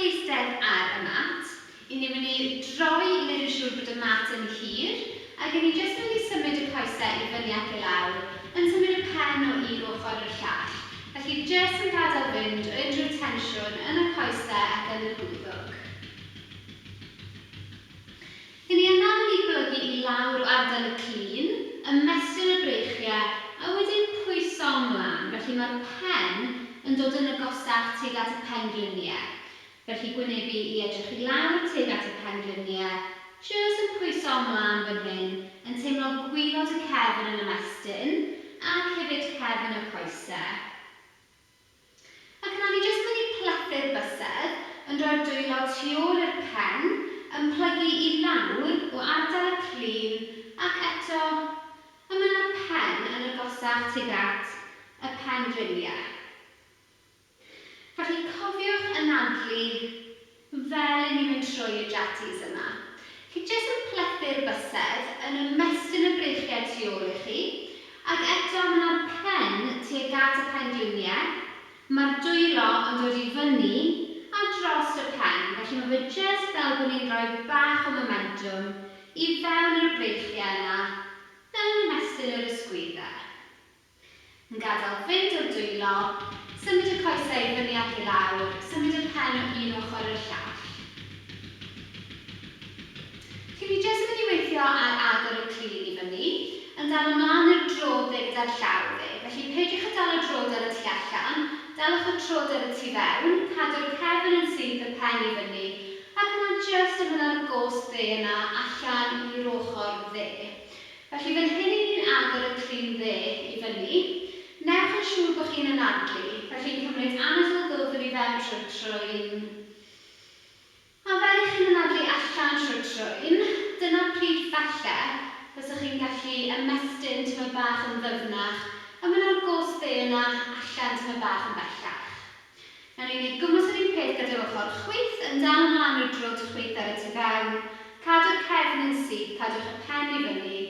chi eistedd ar y mat, 'y ni'n mynd i droi i wneud yn siŵr bod y mat yn hir, ac 'y ni jyst yn mynd i symud y coesau i fyny ac i lawr, yn symud y pen o un ochr i'r llall. Felly jyst yn gadael fynd o unrhyw tensiwn yn y coesau ac yn y gwddwg. 'Y ni yna mynd i blygu i lawr o ardal y clun, ymestyn y breichiau, a wedyn pwyso ymlaen. Felly mae'r pen yn dod yn agosach tuag at y pengliniau. Felly gwynebu i edrych i lawr tuag at y pengliniau, jyst yn pwyso ymlaen fan hyn, yn teimlo gwaelod y cefn yn ymestyn, ac hefyd cefn y coesau. Ac yna ni jyst mynd i plethu'r bysedd, yn rhoi'r dwylo tu ôl i'r pen, yn plygu i lawr o ardal y clun ac eto yn mynd â'r pen yn agosach tuag at y pengliniau. Felly cofiwch anadlu fel i ni mynd trwy y jatis yma. Chi jyst yn plethu'r bysedd, yn ymestyn y breichiau tu ôl i chi, ac eto ma' 'na'r pen tuag at y pengliniau, ma'r dwylo yn dod i fyny a dros y pen, felly ma' fe jyst fel bod ni'n rhoi bach o momentwm i fewn i'r breichiau yna, yn ymestyn yr ysgwyddau. Yn gadael fynd o'r dwylo, symud y coesau i fyny ac i lawr, symud y pen o un ochr i'r llall. Felly fi jyst yn mynd i weithio ar agor y clun i fyny, yn dal ymlaen i'r drodd dde gyda'r llaw dde. Felly peidiwch â dal y drodd ar y tu allan, dalwch y trodd ar y tu fewn, cadw'r cefn yn syth, y pen i fyny, ac yna jyst yn mynd â'r goes dde yna allan i'r ochr dde. Felly fan hyn 'y ni'n agor y clun dde i fyny. Newch yn siŵr bod chi'n anadlu, felly'n cymryd anadl ddwfn i fewn trwy'r trwyn, a fel 'y chi'n anadlu allan trwy'r trwyn, dyna pryd falle fyswch chi'n gallu ymestyn tymed bach yn ddyfnach a mynd â'r goes dde yna allan tymed bach yn bellach. Nawn ni wneud gwmws yr un peth gyda'r ochr chwith, yn dal ymlaen i'r drwt chwith ar y tu fewn, cadw'r cefn yn syth, cadwch y pen i fyny,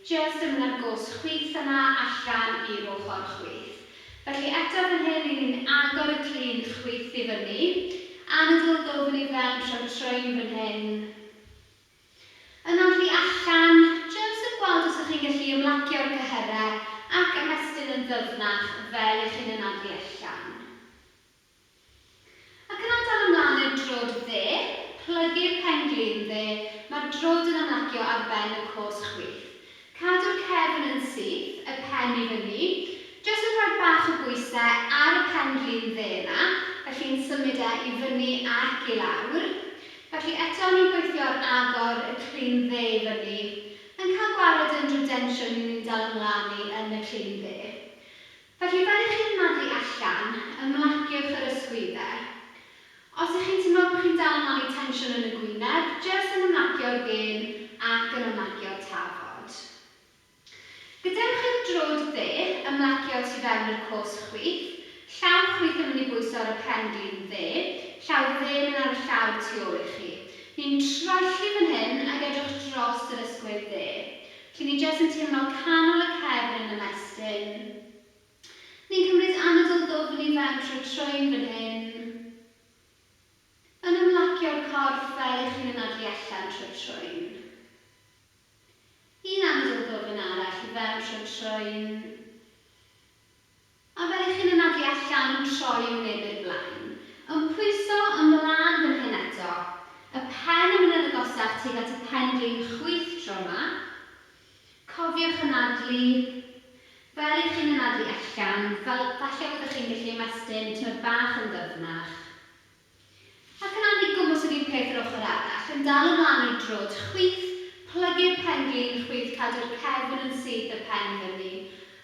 jyst yn mynd â'r goes chwith yna allan i'r ochr chwith. Felly eto fan hyn 'y ni'n agor y clun chwith i fyny, anadl ddwfn i fewn trwy'r trwyn fan hyn, Anadlu allan, jyst yn gweld os ych chi'n gallu ymlacio'r cyhyrau ac ymestyn yn ddyfnach fel y'ch chi'n anadlu allan. Ac yna dal ymlaen i'r droed dde, plygu'r pen-glin dde, mae'r droed yn ymlacio ar ben y coes chwith. Cadw'r cefn yn syth, y pen i fyny, jyst yn rhoi bach o bwysau ar y pen-glin dde 'na, felly'n symud e i fyny ac i lawr. Felly eto ni'n gweithio ar agor y clun dde i fyny, yn cael gwared unrhyw densiwn 'y ni'n dal ymlaen i yn y clun dde. Felly fel 'y chi'n anadlu allan, ymlaciwch yr ysgwyddau. Os y'ch chi'n teimlo bod chi'n dal ymlaen i tensiwn yn y gwyneb, jyst yn ymlacio'r gên ac yn ymlacio'r tafod. Gadewch i'r droed dde ymlacio tu fewn i'r coes chwith, llaw chwith yn mynd i bwyso ar y pen-glin dde, llaw dde yn mynd ar y llawr tu ôl i chi. Ni'n troelli fan hyn ac edrych dros yr ysgwydd dde. Felly ni jyst yn teimlo canol y cefn yn ymestyn. Ni'n cymryd anadl ddwfn i fewn trwy'r trwyn fan hyn, yn ymlacio'r corff fel y'ch chi'n anadlu allan trwy'r trwyn. Un anadl ddwfn arall i fewn trwy'r trwyn, a fel y'ch chi'n anadlu allan yn troi i wynebu'r blaen. Yn pwyso ymlaen fan hyn eto. Y pen yn mynd yn agosach tuag at y pen-glin chwith tro yma. Cofiwch anadlu fel y'ch chi'n anadlu allan, fel falle fyddwch chi'n gallu ymestyn tymed bach yn ddyfnach. Ac yn anadlu gwmws yr un peth yr ochr arall, yn dal ymlaen i'r droed chwith, plygu'r pen-glin chwith, cadw'r cefn yn syth, y pen i fyny,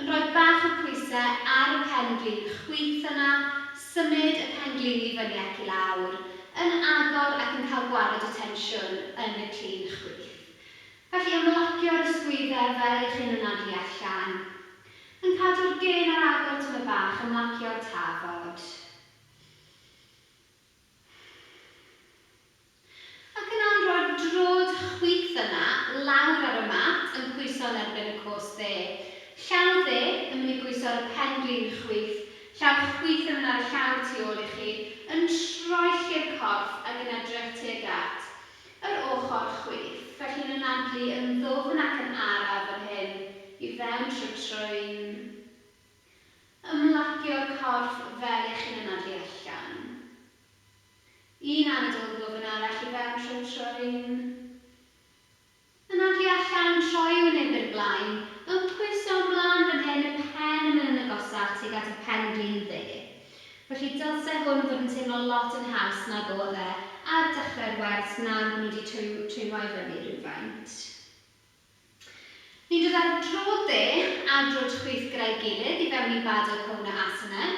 yn rhoi bach o pwysau ar y pen-glin chwith yna, symud y pen-glin i fyny ac i lawr, yn agor ac yn cael gwared o tensiwn yn y clun chwith. Felly ymlacio'r ysgwyddau fel y'ch chi'n anadlu allan. Yn cadw'r gên ar agor tymed bach, ymlacio'r tafod. Ac yna'n rhoi'r droed chwith yna lawr ar y mat yn pwyso yn erbyn y coes dde. Llaw dde yn mynd i bwyso ar y pen-glin chwith, llaw chwith yn mynd ar y llawr tu ôl i chi, yn troelli'r corff. corff ac yn edrych tuag at yr ochr chwith. Felly yn anadlu yn ddwfn ac yn araf fan hyn i fewn trwy'r trwyn. Ymlacio'r corff fel y'ch chi'n anadlu allan. Un anadl ddwfn arall i fewn trwy'r trwyn. Anadlu allan, troi wyneb i'r blaen, yn pwyso ymlaen fan hyn, y pen yn mynd yn agosach tuag at y pen-glin dde. Felly dylse hwn fod yn teimlo lot yn haws nag oedd e ar dechrau'r wers nawr bod nhw wedi twymo i fyny rhywfaint. Ni'n dod â'r droed dde a'r droed chwith gyda'i gilydd i fewn i Baddha Kona Asana.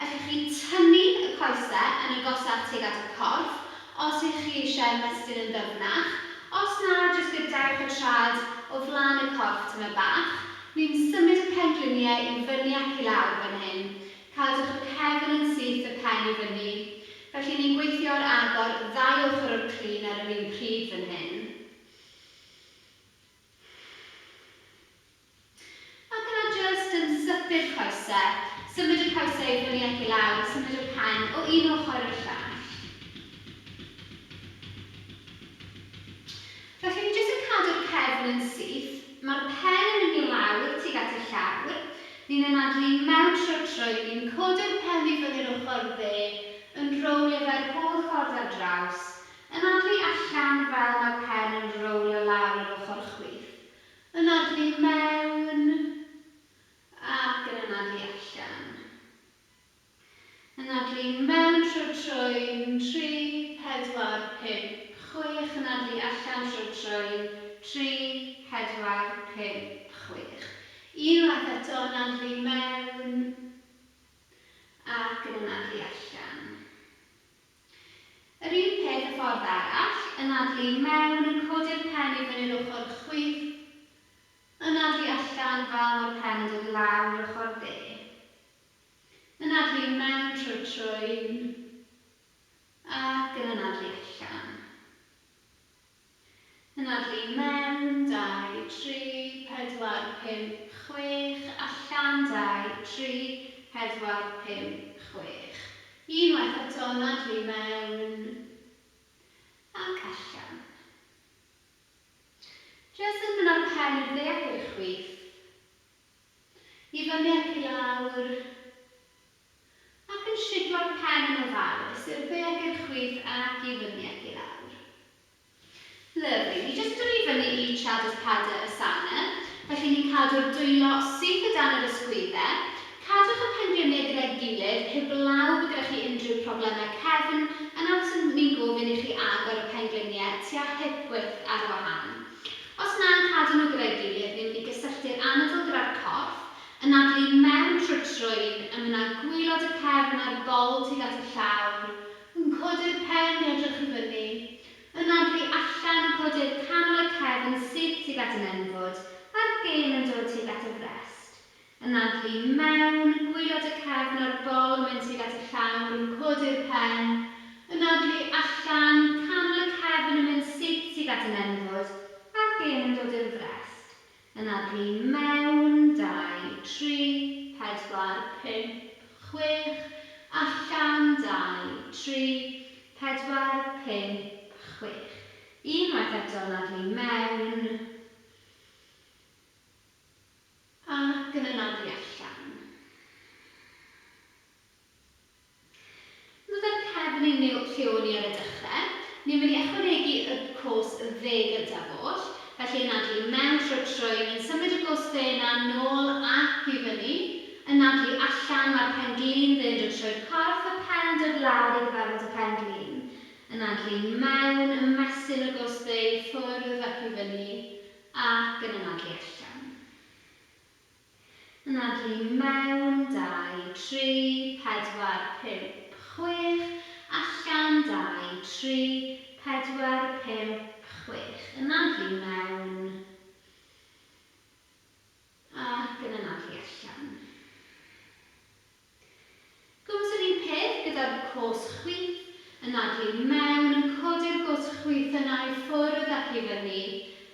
Allwch chi tynnu y coesau yn agosach tuag at y corff os ych chi eisiau ymestyn yn ddyfnach. Os na, jyst gadewch y traed o flaen y corff tymed bach. Ni'n symud y pengliniau i fyny ac i lawr fan hyn. Cadwch y cefn yn syth, y pen i fyny. Felly ni'n gweithio ar agor ddau ochr o'r clun ar yr un pryd fan hyn. Ac yna jyst yn sythu'r coesau, symud y coesau i fyny ac i lawr a symud y pen o un ochr i'r llall. Felly ni jyst yn cadw'r cefn yn syth, mae'r pen yn mynd i lawr tuag at y llawr, ni'n anadlu mewn trwy'r trwyn, ni'n codi'r pen i fyny'r ochr dde, yn rowlio fe'r holl ffordd ar draws, anadlu allan fel mae'r pen yn rowlio lawr yr ochr chwith. Anadlu mewn ac yn anadlu allan. Anadlu mewn trwy'r trwyn, 3, 4, 5, 6. Anadlu allan trwy'r trwyn, 3, 4, 5, 6. Unwaith eto, anadlu mewn ac yn anadlu allan. Yr un peth y ffordd arall, anadlu mewn yn codi'r pen i fyny'r ochr chwith, anadlu allan fel mae'r pen yn dod lawr yr ochr dde. Anadlu mewn trwy'r trwyn ac yn anadlu allan. Anadlu mewn, 2, 3, 4, 5, 6, allan, 2, 3, 4, 5, 6. Unwaith eto, anadlu mewn ac allan. Jyst yn mynd â'r pen i'r dde ac i'r chwith, i fyny ac i lawr, ac yn siglo'r pen yn ofalus i'r dde ac i'r chwith ac i fyny ac i lawr. Lyfli. Ni jyst yn dod i fyny i Child's Pada Asana. Felly ni'n cadw'r dwylo syth o dan yr ysgwyddau. Cadwch y pengliniau gyda'i gilydd, heblaw bod gyda chi unrhyw problemau cefn, yna fyswn ni'n gofyn i chi agor y pengliniau tua hip width ar wahân. Os na yn cadw nhw gyda'i gilydd, ni'n mynd i gysylltu'r anadl gyda'r corff, anadlu mewn trwy'r trwyn, yn mynd â gwaelod y cefn a'r bol tuag at y llawr, yn codi'r pen i edrych i fyny, anadlu allan yn codi'r canol y cefn syth tuag at y nenfwd, a'r gên yn dod tuag at y frest. Anadlu mewn, gwaelod y cefn a'r bol yn mynd tuag at y llawr, yn codi'r pen. Anadlu allan, canol y cefn yn mynd syth tuag at y nenfwd, a'r gên yn dod i'r frest. Anadlu mewn, 2, 3, 4, 5, 6, allan, 2, 3, 4, 5, 6. Unwaith eto, anadlu mewn ac yn anadlu allan. Dod â'r cefn i lle o'n i ar y dechrau. Ni'n mynd i ychwanegu y cos dde gyntaf oll. Felly anadlu mewn trwy'r trwyn, yn symud y gos dde yna nôl ac i fyny. Anadlu allan, mae'r pen glin dde yn dod trwy'r corff, y pen yn dod lawr i gyfarfod y pen glin. Anadlu mewn, ymestyn y gos dde i ffwrdd ac i fyny, ac yn anadlu allan. Anadlu mewn, 2, 3, 4, 5, 6, allan, 2, 3, 4, 5, 6. Anadlu mewn, ac yn anadlu allan. Gwmws yr un peth gyda'r cos chwith, anadlu mewn, yn codi'r gos chwith yna i ffwrdd ac i fyny,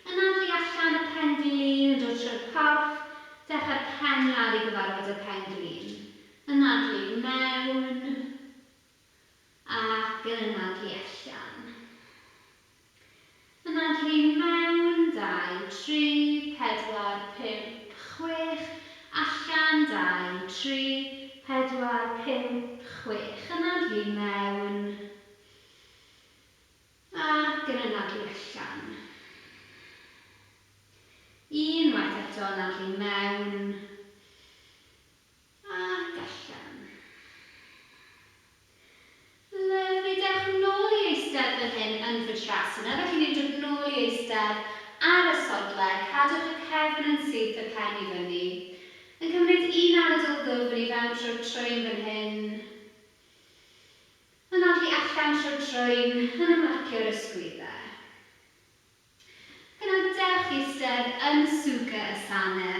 anadlu allan y pen glin yn dod trwy'r corff, dechrau'r pen lawr i gyfarfod y pen glin. Anadlu mewn, Ac yn anadlu allan. Anadlu mewn, 2, 3, 4, 5, 6. Allan, 2, 3, 4, 5, 6. Anadlu mewn. Ac yn anadlu allan. Unwaith eto, anadlu mewn. Ac allan. Lyfli, dewch nôl i eistedd fan hyn yn Vajrasana. Felly ni'n dod nôl i eistedd ar y sodle. Cadwch y cefn yn syth, y pen i fyny. Yn cymryd un anadl ddwfn i fewn trwy'r trwyn fan hyn. Anadlu allan trwy'r trwyn, yn ymlacio'r ysgwyddau. Yna dewch i eistedd yn Sukha Asana.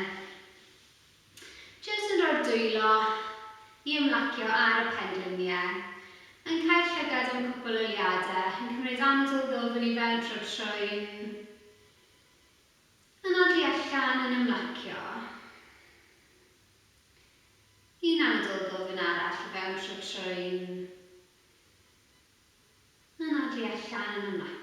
Jyst yn rhoi'r dwylo i ymlacio ar y pengliniau. Yn cael llygad am cwpl o eiliadau, yn cymryd anadl ddwfn i fewn trwy'r trwyn. Anadlu allan yn ymlacio. Un anadl ddwfn arall i fewn trwy'r trwyn. Anadlu allan yn ymlacio.